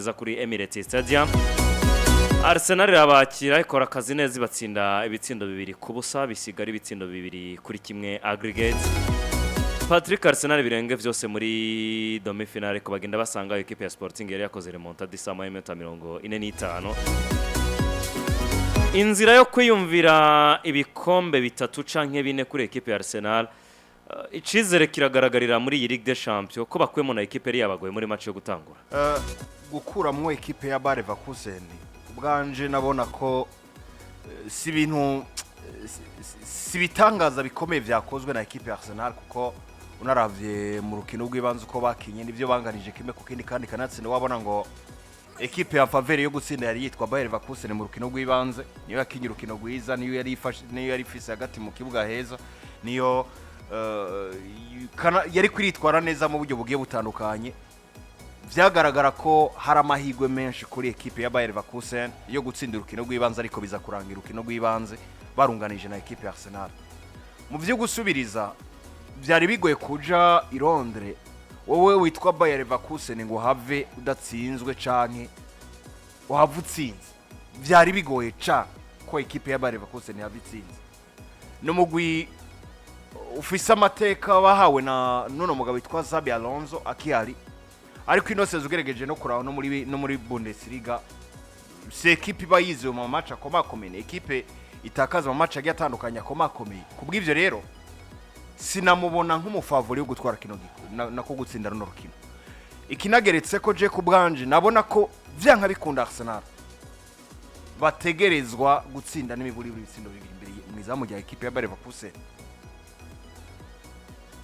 Neza kuri Emirates Stadium, Arsenal irabakira, ikora akazi neza, ibatsinda ibitsindo 2-0, bisigara ibitsindo 2-1 aggregate. Patrick, Arsenal birenge vyose muri demi finale ko bagenda basanga equipe ya Sporting yari yakoze remontada isa y'iminota 45. Inzira yo kwiyumvira ibikombe bitatu canke bine kuri equipe ya Arsenal, icizere kiragaragarira muri iyi Ligue des Champions ko bakuyemo na equipe yari yabagoye muri match yo gutangura. Gukuramwo ekipe ya Bayer Leverkusen, ubwanje nabona ko si ibintu si ibitangaza bikomeye vyakozwe na ekipe ya Arsenal, kuko unaravye mu rukino rw'ibanze uko bakinye nibyo banganije 1-1, kandi kanatsinda wabona ngo ekipe ya faveur yo gutsinda yari yitwa Bayer Leverkusen mu rukino rw'ibanze. Niyo yakinye urukino rwiza, niyo yari ifashe, niyo yari ifise hagati mu kibuga heza, niyo yari kwiritwara neza mu buryo bugiye butandukanye. Vyagaragara ko hari amahirwe menshi kuri ekipe ya Bayer Leverkusen yo gutsinda urukino rw'ibanze, ariko biza kurangira urukino rw'ibanze barunganije na ekipe ya Arsenal. Mu vyo gusubiriza byari bigoye kuja i Londres wowe witwa Bayer Leverkusen ngo have udatsinzwe canke uhave utsinze. Byari bigoye ca ko ekipe ya Bayer Leverkusen yava itsinze. N'umugwi ufise amateka bahawe na nuno mugabo witwa Xabi Alonso akihari, ariko ino saison ugerageje no kuraba no muri Bundesliga, si ekipe iba yizewe mu match akomakomeye, ni ekipe itakaza mu match agiye atandukanye akomakomeye. Kubw'ivyo rero sinamubona nk'umu favori wo gutwara kino nako gutsinda runo rukino. Ikinageretse ko je ku bwanje nabona ko vyanka bikunda Arsenal bategerezwa gutsinda n'imiburi ibitsindo 2 imbere mu izamu rya ekipe ya Bayer Leverkusen.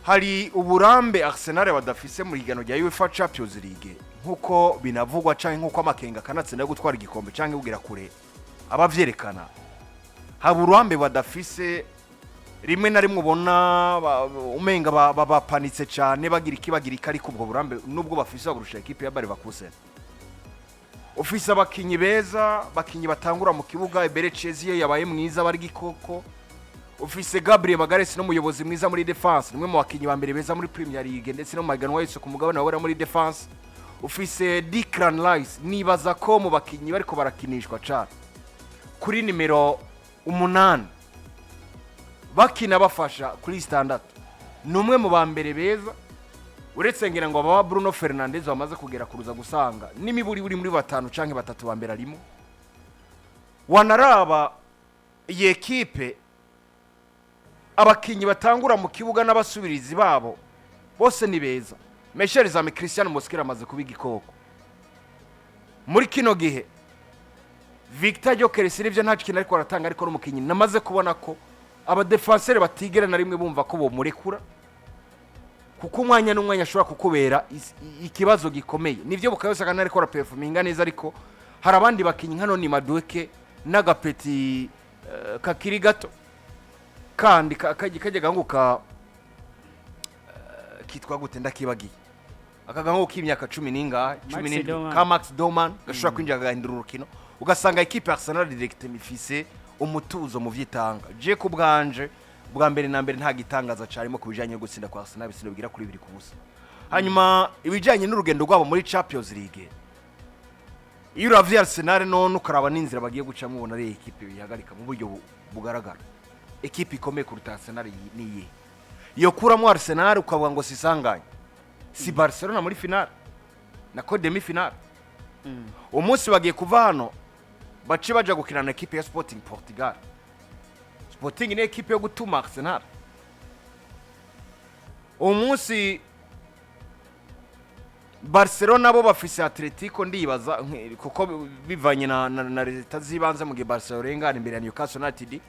Hari uburambe Arsenal badafise mu higanwa rya UEFA Champions League, nkuko binavugwa canke nkuko amakenga kanatsinda yo gutwara igikombe canke kugira kure abavyerekana. Haba uruhambe badafise, rimwe na rimwe ubona umenga bapanitse cyane, bagira iki, bagira iki, ariko ubwo burambe nubwo bafise bagurusha ekipe ya Bayer Leverkusen. Ufise abakinyi beza, abakinyi batangura mu kibuga. Eberechi Eze yabaye mwiza, bari gikoko. Ufise Gabriel Magalhaes n'umuyobozi mwiza muri défense, nimwe mu bakinyi ba mbere beza muri Premier League ndetse no mu mahiganwa yose ku mugabane wabera muri défense. Ufise Declan Rice, nibaza ko mu bakinyi bariko barakinishwa cane kuri nimero 8 bakina bafasha kuri 6, ni umwe mu ba mbere beza, uretse ngira ngo baba Bruno Fernandes bamaze kugera kuruza gusanga n'imiburi uri muri batanu canke batatu ba mbere arimo. Wanaraba iyi ekipe, abakinyi batangura mu kibuga n'abasubirizi babo bose ni beza. Michel Zami Christian Mosquera amaze kuba igikoko muri kino gihe. Victor Gyökeres nibyo nta kintu ariko aratanga, ariko n'umukinyi namaze kubona ko abadefanseri batigera na rimwe bumva ko bomurekura, kuko umwanya n'umwanya ashobora kukubera ikibazo gikomeye. Nibyo Bukayo Saka ariko araperforminga neza, ariko hari abandi bakinyi nka Noni Madueke n'agapeti kakiri gato kandi kajya gahungu kitwa gute, ndakibagiye, aka gahungu k'imyaka cumi n'ingahe, cumi Max n'indwi Dowman. Ka Max Dowman gashobora kwinjira kagahindura urukino, ugasanga ekipe ya Arsenal direct ifise umutuzo mu vyitanga. Je ku bwanje, bwa mbere na mbere nta gitangaza carimo ku bijanye no gutsinda kwa Arsenal ibitsindo bigira kuri 2-0. Hanyuma ibijanye n'urugendo rwabo muri Champions League, iyo uravye Arsenal none ukaraba n'inzira bagiye gucamo, ubona ari ekipe bihagarika mu buryo bugaragara. Ekipe ikomeye kuruta Arsenal ni iyihe yokuramo Arsenal ukavuga ngo sisanganye? Si Barcelona muri finale, nako demi finale? Umunsi bagiye kuva hano bace baja gukina na ekipe ya Sporting Portugal. Sporting ni ekipe yo gutuma Arsenal. Umunsi Barcelona bo bafise Atletico, ndibaza kuko bivanye na leta z'ibanze, mu gihe Barcelona irengana imbere ya Newcastle United,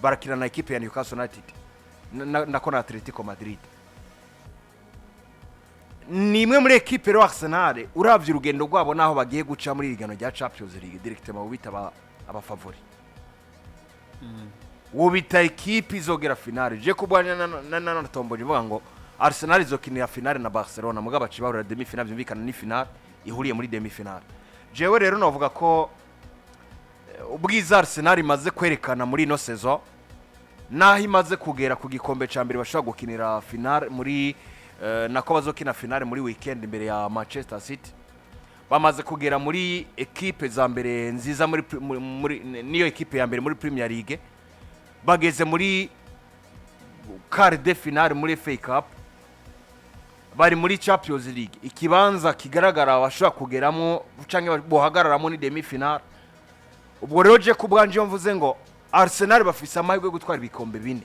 barakina na ekipe ya Newcastle United nako na Atletico Madrid. Ni imwe muri ekipe rero Arsenal, uravye urugendo rwabo naho bagiye guca muri iri rya Champions League, directement bita aba favori, wobita ekipe izogera finale. Je kubwanya na tomboje mvuga ngo Arsenal izokinira finale na Barcelona, mugabo baci bahurira demi finale, byumvikana ni finale ihuriye muri demi finale. Jewe rero novuga ko ubwiza Arsenal imaze kwerekana muri ino saison, naho imaze kugera ku gikombe cya mbere bashobora gukinira finale muri nako bazokina finale muri weekend imbere ya Manchester City. Bamaze kugera muri ekipe za mbere nziza muri niyo ekipe ya mbere muri Premier League, bageze muri quart de finale muri FA Cup, bari muri Champions League. Ikibanza kigaragara bashobora kugeramo cyangwa bohagararamo ni demi finale. Ubwo rero je ku bwanje, iyo mvuze ngo Arsenal bafise amahirwe yo gutwara ibikombe bine,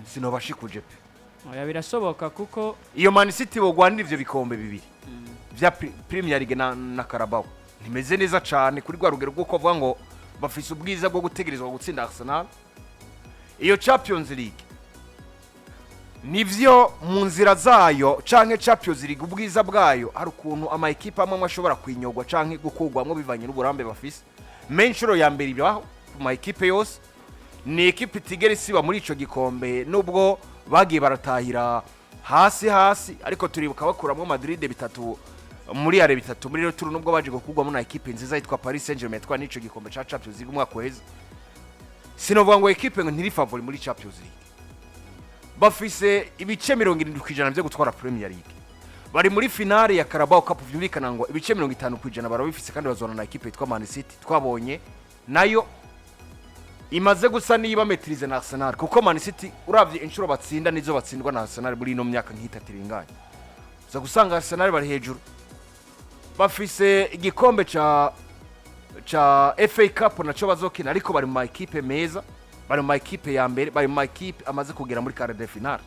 sinobashikuje pe. Oya, birashoboka kuko Iyo Man City bogwanira ivyo bikombe bibiri vya Premier League na Carabao, ntimeze neza cane kuri rwa rugero rw'uko bavuga ngo bafise ubwiza bwo gutegerezwa gutsinda Arsenal. Iyo Champions League nivyo mu nzira zayo, canke Champions League ubwiza bwayo, hari ukuntu ama ekipe amwe amwe ashobora kwinyogwa canke gukurwamwo bivanye n'uburambe bafise. Mais inshuro ya mbere ibaho ku ma ekipe yose, ni ekipe itigera isiba muri ico gikombe, nubwo bagiye baratahira hasi hasi, ariko turibuka bakuramwo Madrid bitatu muri aller, bitatu muri retour, nubwo baje gukurwamo na ekipe nziza yitwa Paris Saint-Germain yatwaye n'ico gikombe ca Champions League umwaka uheze. Sinovuga ngo ekipe ngo ntiri favori muri Champions League. Bafise ibice 70% byo gutwara Premier League, bari muri finale ya Carabao Cup, vyumvikana ngo ibice 50% barabifise, kandi bazona na ekipe yitwa Man City twabonye nayo imaze gusa niba maîtrise na Arsenal, kuko Man City uravye inshuro batsinda nizo batsindwa na Arsenal muri ino myaka nk'itatu iringanye, uza gusanga Arsenal bari hejuru. Bafise igikombe ca FA Cup naco bazokina, ariko bari mu ma ekipe meza, bari mu ma ekipe ya mbere, bari mu ma ekipe amaze kugera muri quart de finale.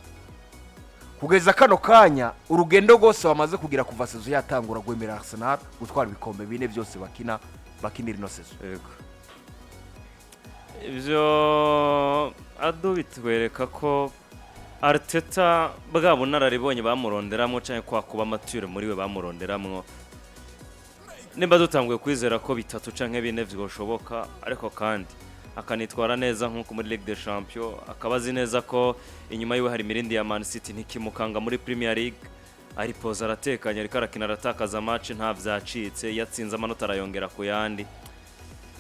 Kugeza kano kanya, urugendo rwose bamaze kugira kuva saison yatangura rwemerera Arsenal gutwara ibikombe bine byose bakina bakinira ino saison. Yego, ibyo ado bitwereka ko Arteta bwa bunararibonye bamuronderamwo cyangwa kwa kuba mature muri we bamuronderamwo, nimba dutanguye kwizera ko bitatu canke bine vyoshoboka, ariko kandi akanitwara neza nk'uko muri Ligue des Champions, akaba azi neza ko inyuma yiwe hari imirindi ya Man City, ntikimukanga muri Premier League, aripoza, aratekanye, ariko arakina, aratakaza match nta vyacitse, yatsinze amanota arayongera ku yandi.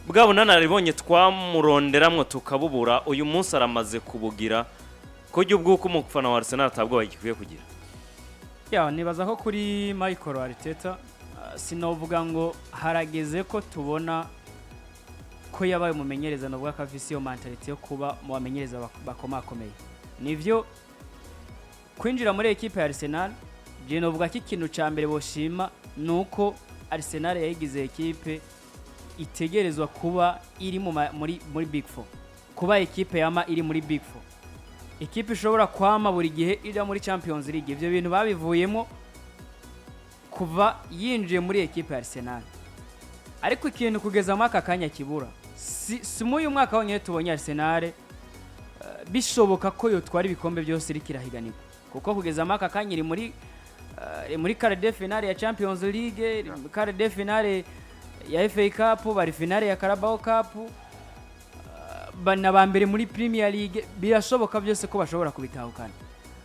Bwa bunararibonye twamuronderamwo tukabubura, uyu munsi aramaze kubugira kujya ubwuko umufana wa Arsenal atabwo bagikwiye kugira. Ya, nibaza ko kuri Michael Arteta, sinovuga ngo harageze ko tubona ko yabaye umumenyereza, novuga ko afise iyo mentalité yo kuba mu bamenyereza bakomakomeye. Nivyo, kwinjira muri ekipe ya Arsenal, je novuga ko ikintu ca mbere boshima nuko Arsenal yayigize ekipe itegerezwa kuba iri mu ma- muri muri Big Four, kuba ekipe yama iri muri Big Four, ekipe ishobora kwama buri gihe ijya muri Champions League. Ibyo bintu babivuyemo kuva yinjiye muri ekipe ya Arsenal. Ariko ikintu kugeza muri aka kanya kibura, si muri uyu mwaka wonyine tubonye Arsenal bishoboka ko yotwara ibikombe byose iriko irahiganirwa, kuko kugeza muri aka kanya iri muri quart de finale ya Champions League, iri muri quart de finale ya FA Cup, bari finale ya Carabao Cup, bana ba mbere muri Premier League. Birashoboka byose ko bashobora kubitahukana,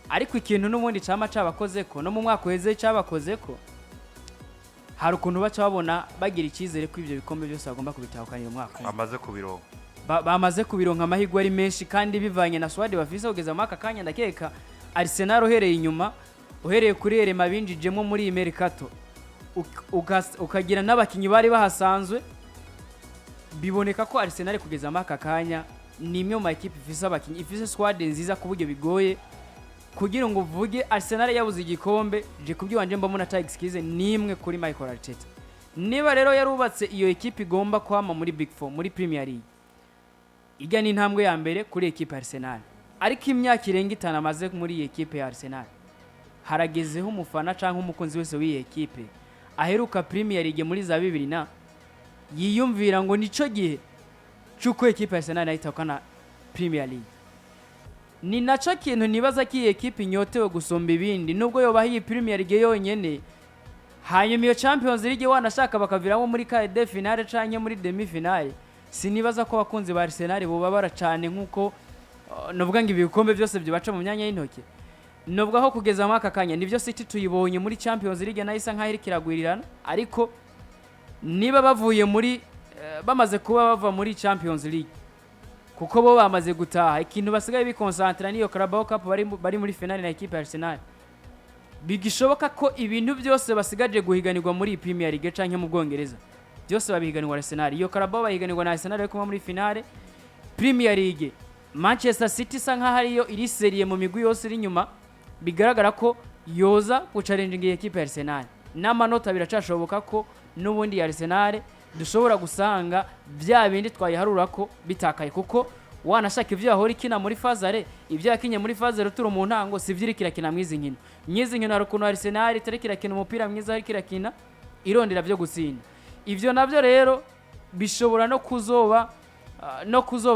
ariko ikintu n'ubundi cama cabakoze ko no mu mwaka uheze cabakoze ko hari ukuntu baca babona bagira icyizere ko ibyo bikombe byose bagomba kubitahukanira umwaka umwe. Amaze kubironka. Bamaze kubironka, amahirwe ari menshi, kandi bivanye na squad bafise kugeza muri aka kanya, ndakeka Arsenal uhereye inyuma, uhereye kuri Erema binjijemo muri iyi mercato, ukagira n'abakinnyi bari bahasanzwe, biboneka ko Arsenal kugeza muri aka kanya ni imwe mu ma ekipe ifise abakinnyi, ifise squad nziza, ku buryo bigoye kugira ngo uvuge Arsenal yabuze igikombe. Je kubyiwanje mbona ata excuse nimwe kuri Michael Arteta. Niba rero yarubatse iyo ekipe igomba kwama muri Big Four muri Premier League, ijya ni intambwe ya mbere kuri ekipe ya Arsenal. Ariko imyaka irenga 5 amaze muri iyi ekipe ya Arsenal, haragezeho umufana cyangwa umukunzi wese w'iyi ekipe aheruka Premier League muri za bibiri na yiyumvira ngo nico gihe cy'uko ekipe ya Arsenal nayo itahukana Premier League. Ni naco kintu nibaza ko iyi ekipe inyotewe gusumba ibindi, nubwo yobaha iyi Premier League yonyene, hanyuma iyo Champions League wanashaka bakaviramo muri quart de finale canke muri demi finale, sinibaza ko abakunzi ba Arsenal bobabara cane nkuko novuga ngo ibikombe byose byibaca mu myanya y'intoke. Novuga ko kugeza muri aka kanya, nivyo, City tuyibonye muri Champions League nayo isa nkaho iriko iragwirirana, ariko niba bavuye muri bamaze kuba bava muri Champions League, kuko bo bamaze gutaha, ikintu basigaye bikonsantira niyo Carabao Cup bari muri finale na ekipe ya Arsenal. Bigishoboka ko ibintu byose basigaje guhiganirwa muri iyi Premier League canke mu Bwongereza, byose babihiganirwa Arsenal. Iyo Carabao bahiganirwa na Arsenal, ariko muri finale Premier League Manchester City isa nkaho ariyo iri sérieux mu migwi yose iri inyuma. Bigaragara ko yoza guchallenginga iyi ekipe ya Arsenal n'amanota. Biracashoboka ko n'ubundi ya Arsenal dushobora gusanga bya bindi twayiharura ko bitakaye, kuko wanashaka ibyo yahora ikina muri phase aller, ibyo yakinye muri phase retour mu ntango si byo iriko irakina mwizi nkino. Mwizi nkino hari ukuntu Arsenal itariko irakina umupira mwiza, ariko irakina irondera byo gutsinda. Ibyo nabyo rero bishobora no kuzoba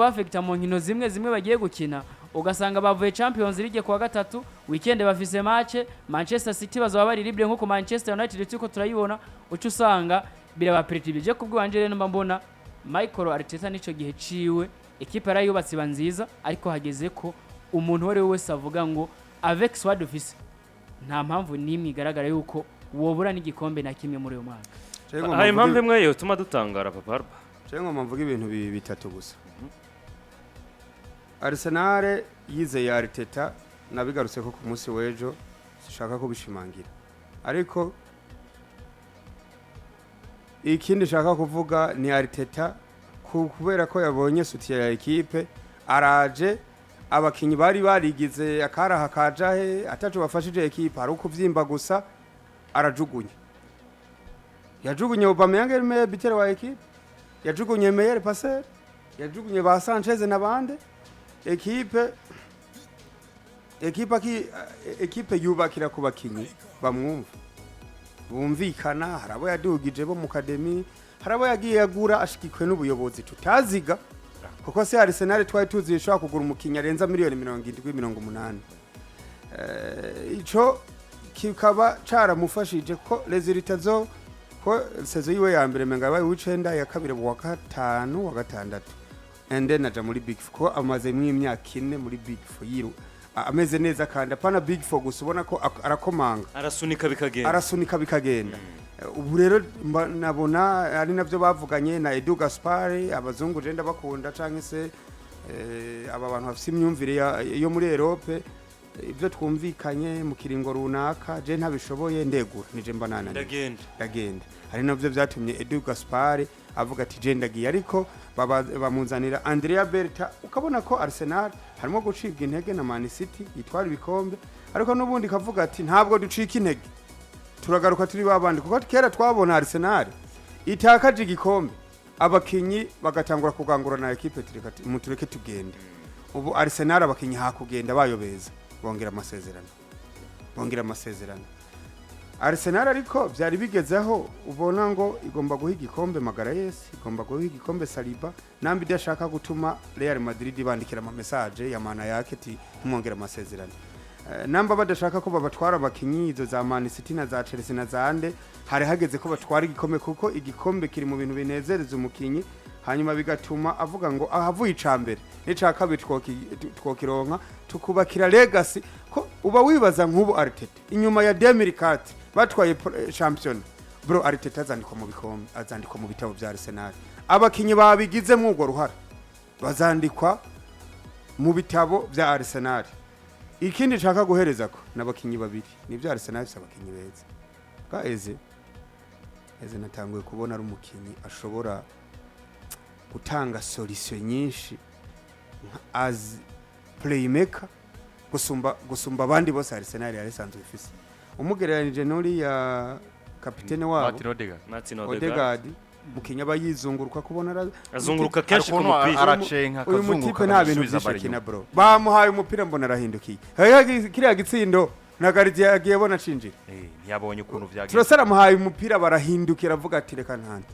affecta mu nkino zimwe zimwe bagiye gukina, ugasanga bavuye Champions League kuwa gatatu, weekend bafise match Manchester City, bazaba bari libre nkuko Manchester United turiko turayibona, uca usanga birabaperturbe. Je kubwanje rero mba mbona Michael Arteta nico gihe ciwe, ekipe yarayubatse iba nziza, ariko hageze ko umuntu uwo ari we wese avuga ngo avec squad ufise, nta mpamvu n'imwe igaragara yuko wobura n'igikombe na kimwe muri uyu mwaka. Hari impamvu imwe yotuma dutangara, Papa Arba. Jewe ngomba mvuga ibintu bitatu gusa. Arsenal yizeye Arteta, nabigarutse ko ku munsi w'ejo, sishaka kubishimangira, ariko ikindi nshaka kuvuga ni Arteta kubera ko yabonye soutien ya ekipe, araje abakinyi bari barigize akaraha kajahe ataco bafashije ekipe, hari ukuvyimba gusa, arajugunya. Yajugunye Aubameyang yari meilleur buteur wa ekipe, yajugunye meilleur passeur, yajugunye ba Sanchez n'abandi. Ekipe yubakira ku bakinyi bamwumva, bumvikana. Hari abo yadugije bo mu academy, hari abo yagiye agura ashigikwe n'ubuyobozi tutaziga, kuko se Arsenal twari tuzi ishobora kugura umukinyi arenza miliyoni 70, 80? Ico kikaba caramufashije ko résultats zo ko saison yiwe ya mbere menga yabaye uw'icenda, ya kabiri wa gatanu, wa gatandatu, and then aja muri Big Four, ko amaze imyaka 4 muri Big Four yiru ameze neza, kandi apana Big Four gusa, ubona ko arakomanga. Arasunika bikagenda. Arasunika bikagenda. Ubu rero nabona ari nabyo bavuganye na Edu Gaspar. Abazungu je ndabakunda, canke se aba bantu bafise imyumvire yo muri Europe. Ibyo twumvikanye mu kiringo runaka, je ntabishoboye, ndegura, nije mba nananiwe. Ndagenda. Ndagenda. Ari nabyo byatumye Edu Gaspar avuga ati je ndagiye, ariko bamuzanira Andrea Berta. Ukabona ko Arsenal harimo gucibwa intege na Man City yitwara ibikombe, ariko n'ubundi kavuga ati ntabwo ducika intege, turagaruka turi babandi, kuko kera twabona Arsenal itakaje igikombe abakinyi bagatangura kugangura na ekipe, tureka mutureke tugende. Ubu Arsenal abakinyi hakugenda bayobeza, bongera amasezerano, bongera amasezerano Arsenal. Ariko byari bigezeho ubona ngo igomba guha igikombe Magalhaes, igomba guha igikombe Saliba, nambi idashaka gutuma Real Madrid bandikira ama message ya mana yake ati ntimwongere amasezerano. Namba badashaka ko babatwara abakinyi, izo za Man City na za Chelsea na za ande, hari hageze ko batwara igikombe, kuko igikombe kiri mu bintu binezereza umukinyi, hanyuma bigatuma avuga ngo ahavuye ica mbere n'ica kabiri twokironka tukubakira legacy. Ko uba wibaza nk'ubu Arteta inyuma ya 2004 batwaye champion, bro, Arteta azandikwa mu bikombe, azandikwa mu bitabo bya Arsenal. Abakinyi babigizemo urwo ruhara bazandikwa mu bitabo bya Arsenal. Ikindi nshaka guhereza ko n'abakinyi babiri nibyo, Arsenal ifise abakinyi beza. Ka Eze natanguye kubona ari umukinyi ashobora gutanga solution nyinshi nka as playmaker gusumba abandi bose Arsenal yari isanzwe ifise, umugereranije n'uriya kapitene wabo. Martin Odegaard. Martin Odegaard. Odegaard mukinyi aba yizunguruka kubona Azunguruka kenshi ku Ukuntu mupira. aracenka, uyu akazunguruka, mutipe nta bintu agasubiza byinshi bari akina inyuma. bro, bamuhaye umupira mbona arahindukiye. Hariya kiriya gitsindo na gardien yagiye abona acinjira. Ntiyabonye ukuntu vyagenze. Trossard amuhaye umupira barahindukira, avuga ati reka ntante,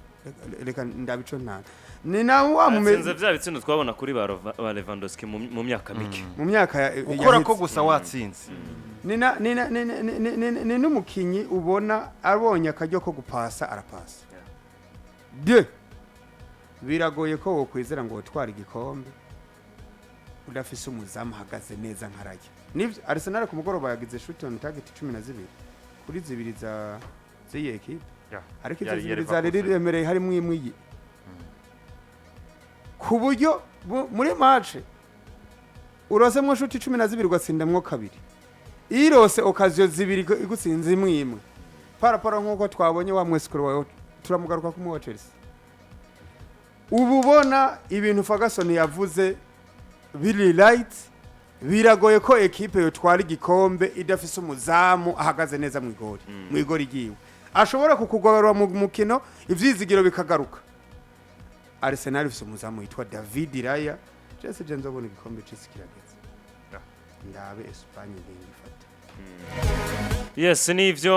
reka ndabico ntante, ni na wa mume Atsinze bya bitsindo twabona kuri ba Lewandowski mu myaka mike. Mu myaka gukora ko yaheze. Gusa watsinze. Ni na ni na ni ni ni ni ni n'umukinyi ubona abonye akaryo ko gupasa arapasa. De biragoye ko wokwizera ngo wotwara igikombe udafise umuzamu ahagaze neza nkaraya. Nivyo, Arsenal ku mugoroba yagize shoot on target 12 kuri zibiri za z'iyi ekipe, ariko izo zibiri zari riremereye, harimo imwe iyi ku buryo muri match urosemwo shoot 12 ugatsindamwo kabiri. Irose occasion zibiri igutsinze imwe imwe paraporo, nk'uko twabonye wa mwesikuru wawe, turamugaruka kumwe wa Chelsea. Ubu ubona ibintu Ferguson yavuze biri right. Biragoye ko ekipe yotwara igikombe idafise umuzamu ahagaze neza mu igori, mu igori ryiwe, ashobora kukugarura mu mukino, ivyizigiro bikagaruka. Arsenal ifise umuzamu witwa David Raya. Jese je nzobona igikombe c'isi kirageze, ndabe Espagne ngifata. Yes, nivyo,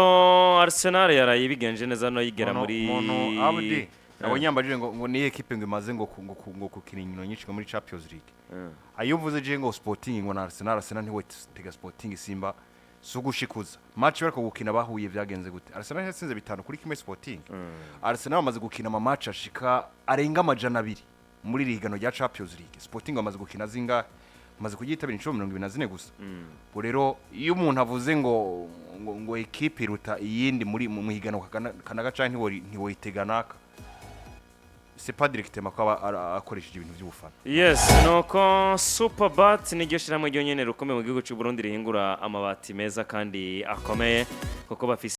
Arsenal yaraye ibigenje neza no yigera muri Umuntu Abdi nabonye yambajije ngo niye ekipe ngo imaze ngo gukina inkino nyinshi ngo muri Champions League. Ayo mvuze je ngo Sporting ngo na Arsenal, Arsenal ntiwe tega Sporting Simba si ugushikuza. Match bariko gukina bahuye vyagenze gute? Arsenal yatsinze 5-1 Sporting. Arsenal bamaze gukina ama match ashika arenga 200 muri iri higanwa rya Champions League. Sporting bamaze gukina zingahe? Bamaze kuyitabira inshuro 24 gusa. Ubwo rero iyo umuntu avuze ngo ekipe iruta iyindi muri mu higanwa kanaga canke ntiwoyitega naka, c'est pas directement ko aba akoresheje ibintu by'ubufana. Yes, nuko Superbat niryo shyirahamwe ryonyine rukomeye mu gihugu cy'u Burundi rihingura amabati meza kandi akomeye kuko bafise